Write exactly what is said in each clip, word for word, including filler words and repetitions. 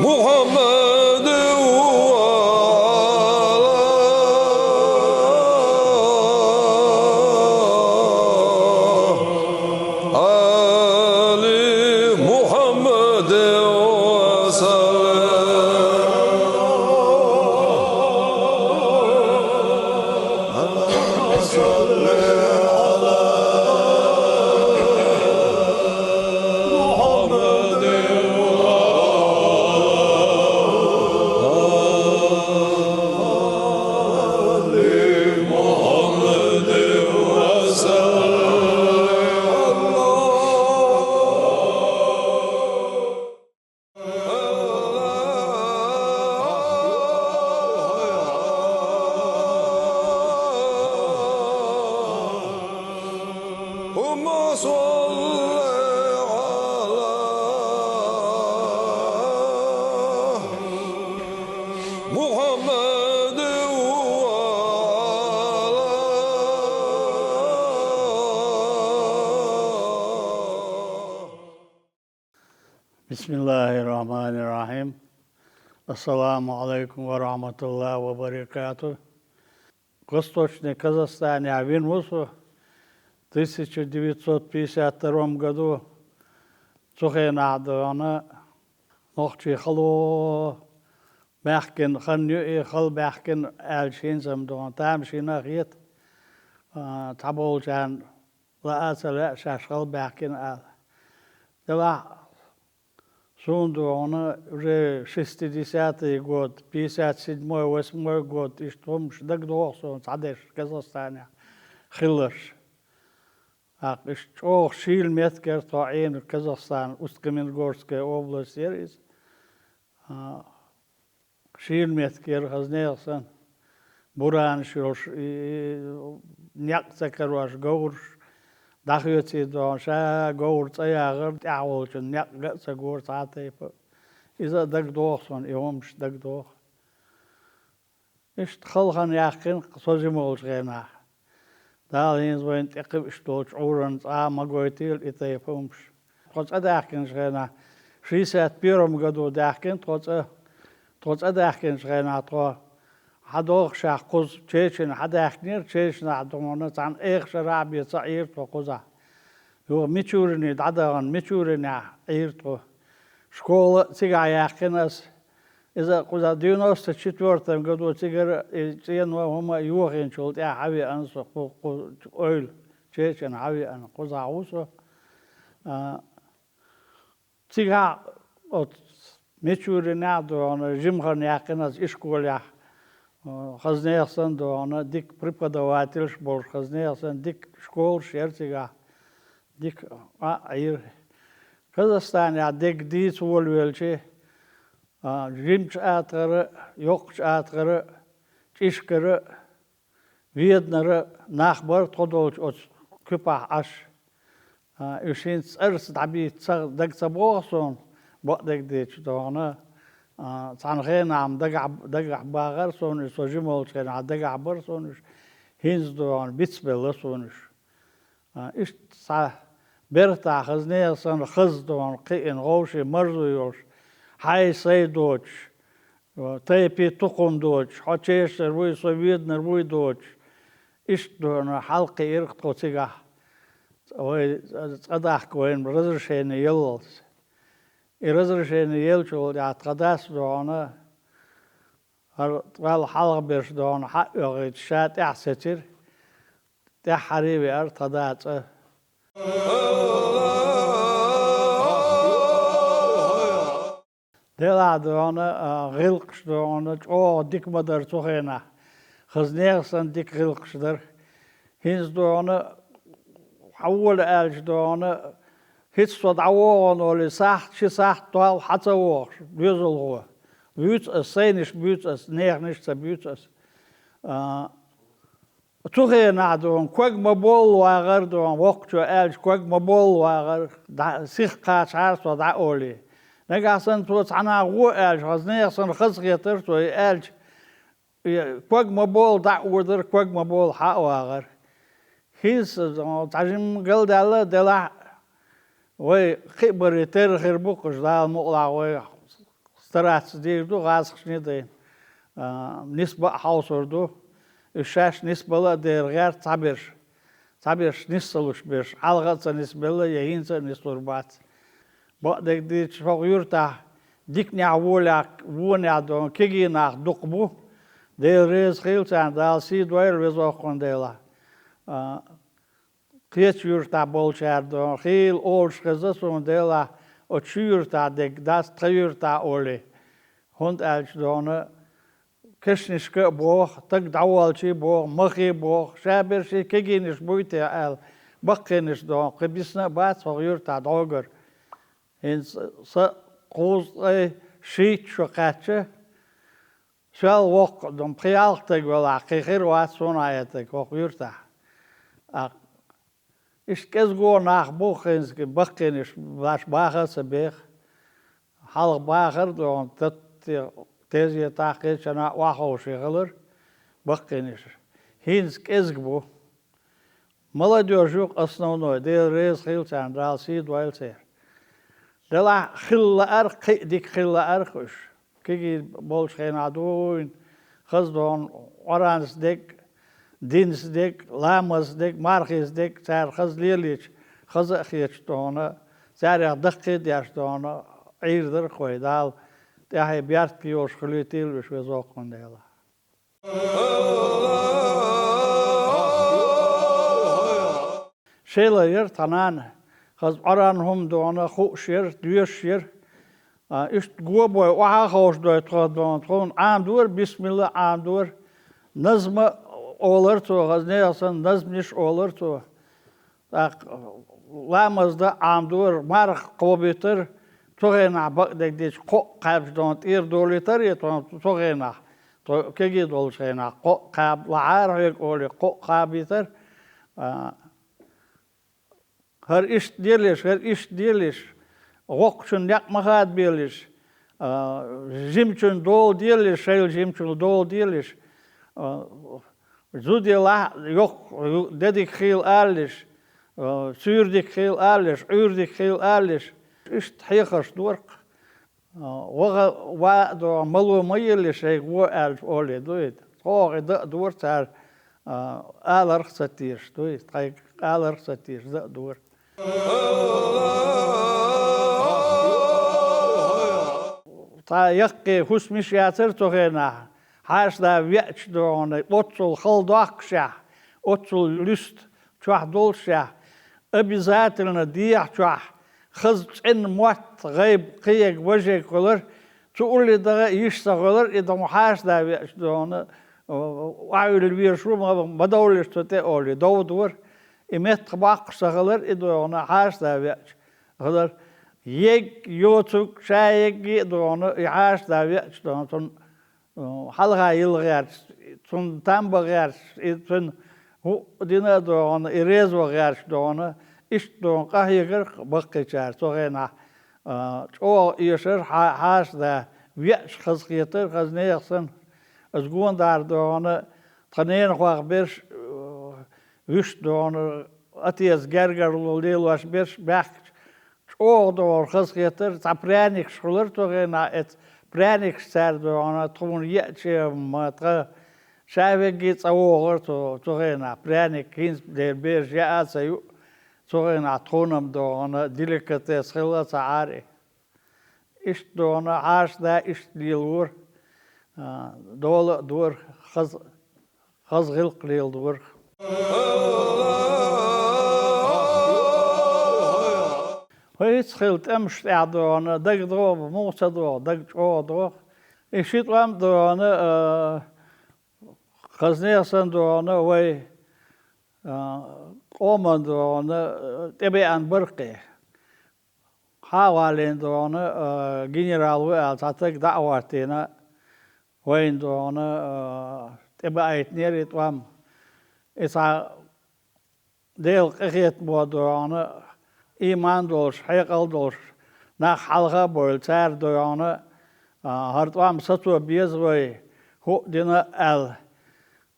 محمد وعلى آل محمد وسلم. اللهم صل على محمد وعلى بسم الله الرحمن الرحيم. السلام عليكم ورحمة الله وبركاته. Восточный Казахстане вина ва со тысяча девятьсот пятьдесят втором году. Цу хенахь дона нохчий хало баьхкина хан ю и хала баьхкина аьлча хӀинца-м дона тамашийна а хета, а, цхьаболчарна лаа а ца лаьа шаьш хала баьхкина ала. Делахь суна дона уже шестидесятый год, пятьдесят седьмой, восьмой год, иштта хӀумаш дагадогӀу суна цхьадерш Казахстанехь хилларш. ТӀаккха иштта чӀогӀа шийла меттиг яра тхо Ӏийна, Казахстан, Усть-Каменогорская область яра иза. А, шийла меттиг яра хаза нехан санна. Буранаш йолуш, и, и, некъ ца карош, говраш дӀахоьций дона, ша говр цӀа яхара, тӀаьхьа волчун некъ ган а ца гора цхьа а тайпа. Иза а дагадогӀу суна, и хӀумаш дагадогӀу. Иштта хала хан яьккхина со жима волчу хенахь. Дала хӀинца вайна тӀекхиъна долчу Ӏуьйранна цкъа а ма гойтийла и тайпа хӀумаш. Тхо цӀа даьхкинчу хенахь, шестьдесят первом году даьхкина тхо цӀа. Тхо цӀа даьхкинчу хенахь тхо хьан догӀуш кхуза Чечина хьан даьхкинера, Чечинахь дона цхьана эха шарахь бен ца Ӏийра тхо кхузахь. Юха Мичурине дӀадахана, Мичуринехь Ӏийра тхо. Школа а цигахь яьккхина ас. Иза кхуза девяносто четвёртом году цигара и цӀено хӀума а йохийначул тӀаьхьа хьан веана со кху, кху ойла, Чечина хьан веана, кхузахь ву со. А, цигахь оцу Мичуринехь а дона, жима хан яьккхина ас ишколехь, а, хаза нехан санна дона, дика преподавательш болуш, хаза нехан санна дика школаш яра цигахь, дика а Ӏийра. Казахстанехь дерг дийца волавелча, а, Жимачу АтагӀара, Йоккхачу АтагӀара, ЧӀишкара, Веданара нах бара тхо долчу оцу куьпахь Ӏаш. А, уьш хӀинца цӀарца дӀабийца ца, дага ца богӀу суна, бакъдерг дийцича дона, а, цхьана хенахь-м дагахь, дагахь багӀара суна уьш, со жима волчу хенахь дагахь бара суна уьш, хӀинца дона бицбелла суна уьш. А, иштта цхьа бертахь хаза нехан санна хаза дона кхиъна, вовшийн марзо йолуш, хьай-сай доцуш, тайпе тукхум доцуш, хьо чешнара вуй, со веданара вуй доцуш, иштта дона хьалакхиира тхо цигахь, вай цӀа дахка вайна разрешение яллалц. И разрешение еллачул тӀаьхьа тхан дас дона, хӀара ваьлла хьалха берш дона хьа а оьгӀийташ, ша тӀаьхьа сецира, тӀаьххьара а веара тхан да цӀа. Делахь дона, а, гӀиллакхаш дона чӀогӀа дика ма дара цу хенахь. Хаза нехан санна дика гӀиллакхаш дара. ХӀинца дона, хьан вола аьлча дона, хӀинца со дӀавогӀу олий, сахьт, ши сахьт толла хьан ца вогӀуш, доьзалхо. Буьйцу ас, сайнаш буьйцу ас, неханаш ца буьйцу ас. А, Цу хенахь дона, ког ма болла вагӀара дона, воккхачо аьлча, ког ма болла вагӀара, дӀа, сиха кхачахьара со дӀа олий. Нагахь санна цо цхьанхьа гӀо аьлча, хаза нехан санна хазахетара цо и аьлча, и ког ма болла дӀа а одара, ког ма болла хьа а вагӀара. ХӀинца, дона, цхьа жимма галдаьлла а делахь, вай кхиъ барий терра хир бу-кх уьш, Дала мукъалахь вай тараца дийр ду гӀазкхашний дайна. А, нисба а хьовсур ду. Уьш шаьш нисбала а дера гӀерта цхьаберш. Цхьаберш нисса луш берш. Хьалха а ца нисбелла, я хӀинца а нислур бац. Бакъдерг дийцича, хӀокху юьртахь диканехь волехь, вонехь дон кегий нах дукха бу. Дела реза хила царна, Дала сий дойла веза воккхун Дела. А, кхечу юьртахь болчара дон хийла олуш хеза суна, Дела, оцу ши юьртахь дерг дац, тхан юьртахь олий. ХӀунда аьлча дона кешнашка а боху, стаг дӀаволчий боху, махий боху, ша берший кегийнаш буй те аьлла, баккхийнаш дон кхин бисна а бац хӀокху юьртахь дӀогара. ХӀинца са кхузткъе шийтта шо кхаьчча, соьл воккха а ду, пхи-ялх стаг велахь, кхин хир вац суна а этаг хӀокху юьртахь. ТӀаккха иштта кӀезго нах бу хӀинца баккхийнаш, баш баха а ца беха. Хьалха бахар а дон, тезетахь, кхечанхьа охьаховший хилар баккхийнаш. ХӀинца кӀезга бу. Молодёжь ю-кх основной, Дела реза хила царна, Дала сий дойла церан. Делахь хила лаарх, кхин а дика хила лаарх уьш. Кегий болчу хенахь дуйна, хаза дон, Къуранца дерг, динца дерг, ламазца дерг, мархица дерг, цара хаза лелийча, хаза а хеташ дона, царех даккхий а деш дона, Ӏийр дара-кх вай, Дала тӀаьхье беркате йолуш хуьлийтийла уьш веза воккхун Дела. Шела яра тхан нана, хаза Къуръан хӀума дона, хууш яра, доьшуш яра. А, иштта го бой, охьа а ховшадой тхо дона, тхуна Ӏамадора, бисмилла а Ӏамадора, назма олара цо, хаза нехан санна назманаш олара цо. ТӀаккха ламаз дан а Ӏамадора, марха кхобуьйтура, цу хенахь бакъдерг дийцича кхоъ кхаьбча дона тӀера долуьйтура и тхуна цу хенахь, тхо кегий долчу хенахь, кхоъ кхаба лахьара хьоьга олий, кхоъ кхабийтура. А, хӀара иштта делаш, хӀара иштта делаш, воккхачун некъ ма хадабелаш, а, жимачун дола делаш, шайла жимачун дола делаш, а, зуда елахь а, йоккха де дика хийла алалаш, а, суьйра дика хийла алалаш, Ӏуьйра дика хийла алалаш, иштта хьехарш дора-кх. А, ваха ван а догӀу, мало ма елла шайга вон аьлча олий ду и. Тхо и дан а дора цара, а, аларх а ца тешаш ду и, тхайга аларх а ца тешаш дан а дора. Цхьа яккхий хӀусамаш яцара цу хенахь, хьаша да веача догӀу, оццул хала доккхушехь, оццул луьста чохь доллушехь, обязательно дехьа чохь хаза цӀена мотт, гӀайба, кхиерг, важерг хуьлура, цу улле даха а йиш ца хуьлура, и догӀу хьаша да веача догӀу, охьавилла везаш ву, ма, ма довлалаш цу тӀе олий, дов дора. И меттах боккхуш ца хилар и догӀу хьаша да веача хилар. Ерг, йоцург, ша ерг а догӀу, и хьаша да веача догӀу, цунна, э, хьалха йилла гӀерташ, цунна там бан гӀерташ, и цунна хӀуъа дина а догӀу, и реза ван гӀерташ догӀу, иштта догӀу къахьегара-кх баккхийчара цу хенахь, э, чӀогӀа эшара хьа-, хьаша да веача хазахетара, хаза нехан санна. Аса гонадахьара догӀу, тхан ненахох берш, э, вуьшта догӀу, атеца гергарло лелош берш баьхкича, чӀогӀа догӀу хазахетара, цхьа пряникаш хуьлура цу хенахь, эцу пряникаш цара догӀу, тхуна еача ма тхан ша вегги цӀа вогӀура цу, цу хенахь, пряник хӀинца дера бераш яа а ца юу, цу хенахь тхуна-м догӀу деликатес хилла ца Ӏара и. Иштта догӀу хьаша да иштта лелора, а, дола а дора, хаза, хаза гӀиллакх леладора. ХӀинца хилла тӀемаш тӀехь догӀу, дага догӀу, муха ца догӀу, дага чӀогӀа догӀу. И ши тӀом догӀу, а, хаза нехан санна догӀу, вай, а, къоман догӀу, тӀебеана бара-кх и. Хьа а валийна догӀу, а, генерал ву аьлла, цхьа стаг дӀа а хӀоттийна, вайна догӀу, а, тӀебаийтинера и тӀом. И цхьа Делан къинхетамо догӀу, ийман долуш, хьекъал долуш, нах хьалха а бевлла, цара догӀу, а, хӀара тӀом сацо беза вай, хӀуъа дина а аьлла.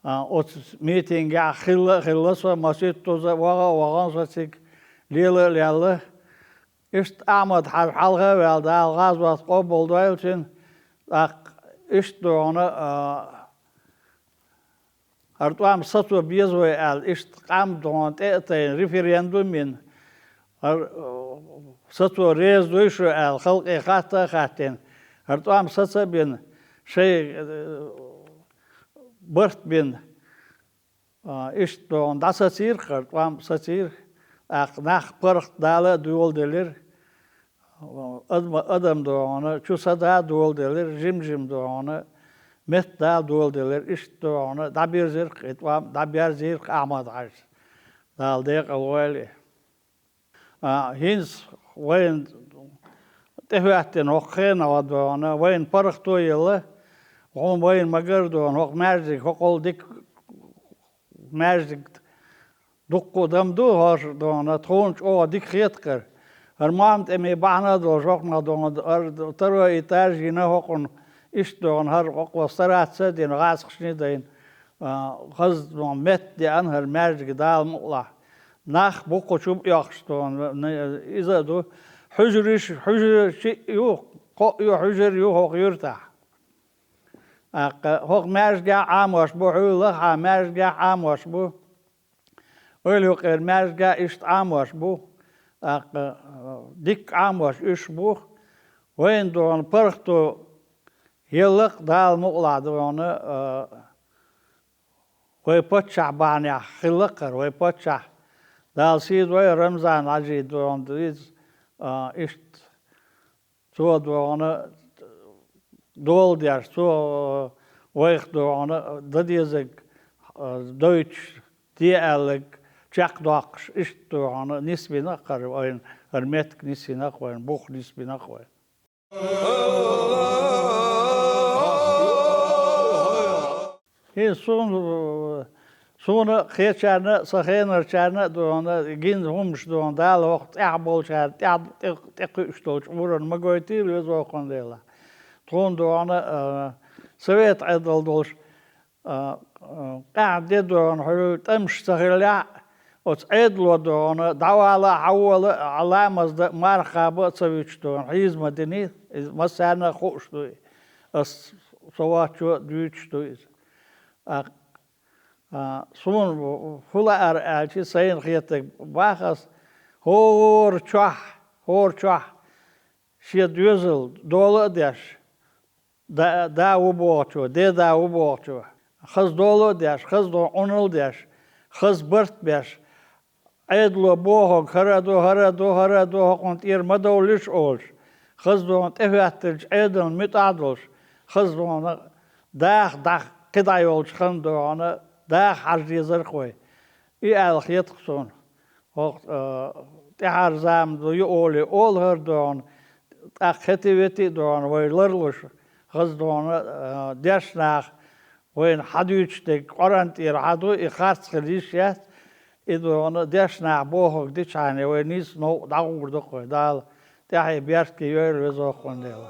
А, оцу митингехь хилла а хилла со, маситтаза а ваха а вахана со цига, лела а лелла. Иштта Ахьмад-Хьаьжа хьалха а ваьлла, Дала гӀазот къобалдойла цуьнан, ТӀаккха иштта догӀана, а, хӀара тӀом сацо беза вай аьлла, иштта къам догӀана тӀе а тайна, референдум йина, хӀара, а, сацо реза дуй шу аьлла, халкъе хатта а хаттийна, хӀара тӀом саца а бина, шоай, а, барт бина. А, иштта догӀана дӀасацийра хӀара тӀом, сацийра. ТӀаккха нах паргӀат дала а доладелира. Адам, адам догӀана чу са да а доладелира, жим-жим догӀана метта да а доладелира. Иштта догӀана дӀабирзира и тӀом, дӀаберзийра Ахьмад-Хьажас. Дала декъала войла. А, хӀинца вайна тӀехӀоьттина хӀокху хенахь догӀана, вайна паргӀато елла, хӀун вайна ма-гарра догӀана, хӀокху маьждиг, хӀокхул дика маьждиг дуккха а дам ду хӀорш догӀана, тхуна чӀогӀа дика хета хӀара. ХӀара Мохьмад-Эмин бахьана а долуш хӀокхунах догӀана, хӀара второй этаж йина хӀокхунна, иштта догӀана, хӀара хӀокхо стараться а дина, гӀазкхашний а дайна, а, хаза догӀана метта деана хӀара маьждиг Дала мукъалахь. Нах бу кху чу а оьхуш догӀана, н-, иза а ду. Хьуьжарш, хьуьжарш шиъ ю, кхоъ ю, хьуьжар ю хӀокху юьртахь. ТӀаккха хӀокху маьждигехь Ӏамош бу, хьуьллахь а маьждигехь Ӏамош бу. Ойла юкъера маьждигехь иштта Ӏамош бу. ТӀаккха, а, дикка Ӏамош уьш бу. Вайна догӀана паргӀато елла-кх Дала мукъалахь догӀана, а, вай паччахь бахьанехь хилла-кх хӀара, вай паччахь, Дала сий дойла, Рамзан-Хьаьжа догӀана дийца, а, иштта цо догӀана дола деш, цо, а, вайх догӀана дан дезарг, а, дойтуш, де аьлларг чекхдоккхуш, иштта догӀана нисбина-кх хӀара вайна, хӀара меттиг нисйина-кх вайна, бух нисбина-кх вайна. ХӀинца суна, суна а, кхечарна а, сан хенарчарна а догӀана гина хӀуманаш догӀана, Дала хӀокху тӀехь болчарна, тӀехь, тӀе-, тӀекхуьуш долчу урамна ма гойтийла, веза воккхун Дела. Тхуна догӀана, а, совет Ӏедал долуш, а, а, къаьхьа де догӀана, хьуьлла тӀамаш ца хиллехь а, оцу Ӏедало догӀана, дӀавала а, хьавола а, ламаз дан а, марха кхаба а ца вуьтуш догӀана, хьийза ма диний, иза массарна а хууш ду и. Ас со воцчо а дуьйцуш ду иза. А, а, суна хӀун лаьара аьлча, сайна хетарг боху ас, хӀора чохь, хӀора чохь шен доьзал дола а деш, да, да ву бохучо, деда ву бохучо, хаза дола а деш, хаза догӀана Ӏуналла а деш, хаза барт а беш, Ӏедало бохург хӀара а ду, хӀара а ду, хӀара а ду, хӀокхунна тӀера ма довлалаш олуш, хаза догӀана тӀехӀоьттинчу Ӏедална муьтӀахь а долуш, хаза догӀана даха, даха кхидӀа йолчу ханна догӀана даха хьажа дезара-кх вай. И аьлла хета-кх суна. ХӀокху, а, тӀаьхьара зама ду ю олий олу хӀара догӀана, тӀаккха хети-вети а догӀана вай ларлуш, хаза догӀана, а, дешна наха вайна хьадуьйцуш дерг Къуръан тӀера хьаду, и харц хила йиш яц, и догӀана дешна наха бохург дичхьана вай нийса новкъа дӀагӀур ду-кх вай, Дала тӀаьхье беркате йойла, веза воккхун Дела.